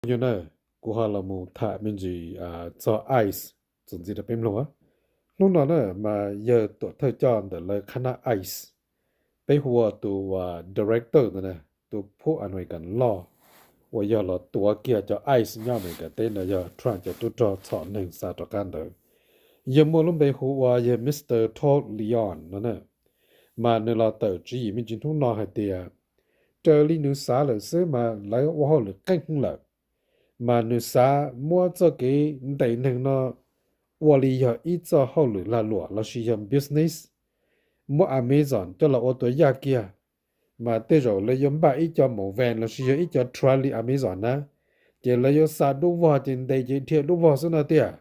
Nyob na, kuv ho los mus tham me ntsis txog ICE txuas ntxiv rau peb mloog. Hnub no na mas yawg tuam thawj coj ntawm lawv qhab nab ICE, peb hu ua tus director ntawd na, tus phub American law uas yog los tuav kiag cov ICE nyob American teb no yog Trump cov tub rog txhom neeg xa rov qab ntawd. Yawg muaj lub npe hu ua yawg Mr Todd Leon no na, mas nws los tawm tswv yim me ntsis hnub no hais tias raws li nws xav lawm xwb mas lawv ua hauj lwm qeeb lawm, mas nws xav muab txoj kev ntes neeg no ua li yog ib txoj hauj lwm lag luam lossis yog business, muab Amazon coj los ua tua yaj kiag, mas tej zaum lawv yuav npaj ib co maum van lossis yog ib co truck li Amazon na, ces lawv yuav xa dub vog ces ntes ces dhia dub vog xwb no tiag.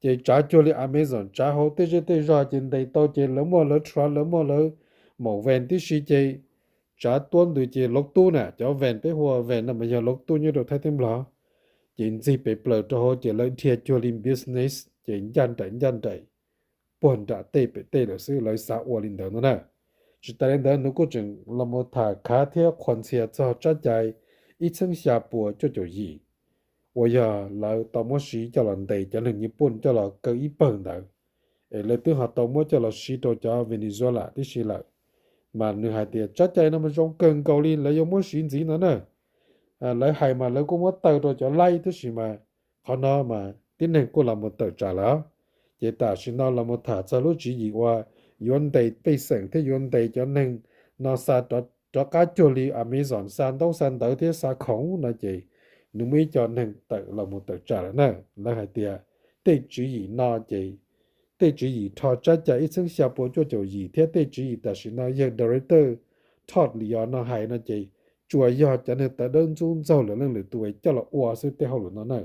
Ces tsav cuag li Amazon tsav hauv tej zej tej zog ces ntes tau ces lawv muaj lawv truck lawv muaj lawv maum van tib si ces tsav tuab ntws ces loov tub na, cov van peb hu ua van no mas yog loov tub nyob rau Thaib thiab Nplog, ces ntxig pes plaws rau hauv ces lawv dhia cuag li business ces ncaj nraim ncaj nraim puag nram tej pem tej lawm xwb, lawv xav ua li ntawd no na. Tsis tas li ntawd nws kuj tseem los mus tham khav thiab qhuas ntxhias txog tsab cai ib txheeb xya pua cuaj caum yim uas yog lawv tau muab siv coj los ntes cov neeg Nyij Pooj coj los kaw ib pawg ntawd, es lawv twb ho tau muab coj los siv rau cov Venezuela tib si lawm. Mas nws hais tias tsab cai no mas zoo kawg nkaus li lawv yuav muab siv ntxiv no na. Lawv hais mas lawv kuj muab taw rau cov laib tab sis mas qhov no mas tib neeg kuj los mus tawm tsam lawm. Ces tam sim no los mus tham txog lub tswv yim uas yuav ntes pej xeem thiab yuav ntes cov neeg no xa rov qab cuag li Amazon xa ntaub xa ntawv thiab xa khoom no ces nws muaj ib co neeg tawm los mus tawm tsam lawm na. Lawv hais tias tej tswv yim no ces tej tswv yim rho tsab cai ib txheeb xya pua cuaj caum yim thiab tej tswv yim tam sim no yawg director Todd Leon no hais no ces tsuas yog cov neeg tawv dawb ntxub ntxaug lwm leej lwm tus coj los ua xwb tej hauj lwm no na.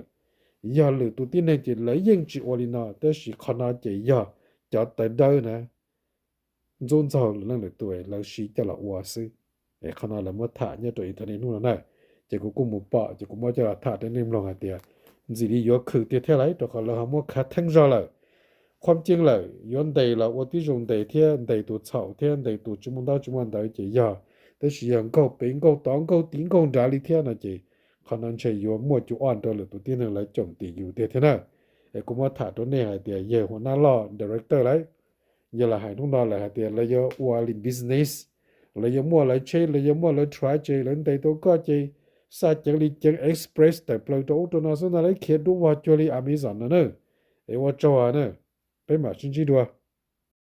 Yog lwm tus tib neeg ces lawv yeej tsis ua li no, tab sis qhov no ces yog cov tawv dawb na ntxub ntxaug lwm leej lwm tus lawv siv coj los ua xwb. Es qhov no lawv muab tham nyob rau internet hnub no na, ces kuv kuj mus pom ces kuv muab coj los tham rau nej mloog hais tias ntxim li yuav khwm tiag thiab lauj, rau qhov lawv ho muab khav theeb zog lawm. Qhuab ceeb lawm, yuav ntes los ua tib zoo ntes thiab ntes tus txhaum thiab ntes tus tsis muaj ntaub tsis muaj ntawv ces yog, tab sis yog nkaug pem nkaug tod nkaug tid nkaug nrad li thiab no ces qhov no ntshe yuav muaj cua rau lwm tus tib neeg lawv coom tim yus tiag thiab na. Es kuv muab tham rau nej hais tias yawg hua nab loj director lawm, yog lawv hais hnub no lawm hais tias lawv yuav ua li business, lawv yuav muaj lawv tsheb, lawv yuav muaj lawv truck ces lawv ntes tau koj ces xa ceev li ceev express tawm plaws rau ub rau no xwb no, lawv khiav dub vog cuag li Amazon no na. Es ua tsaug na, peb mam sib ntsib dua.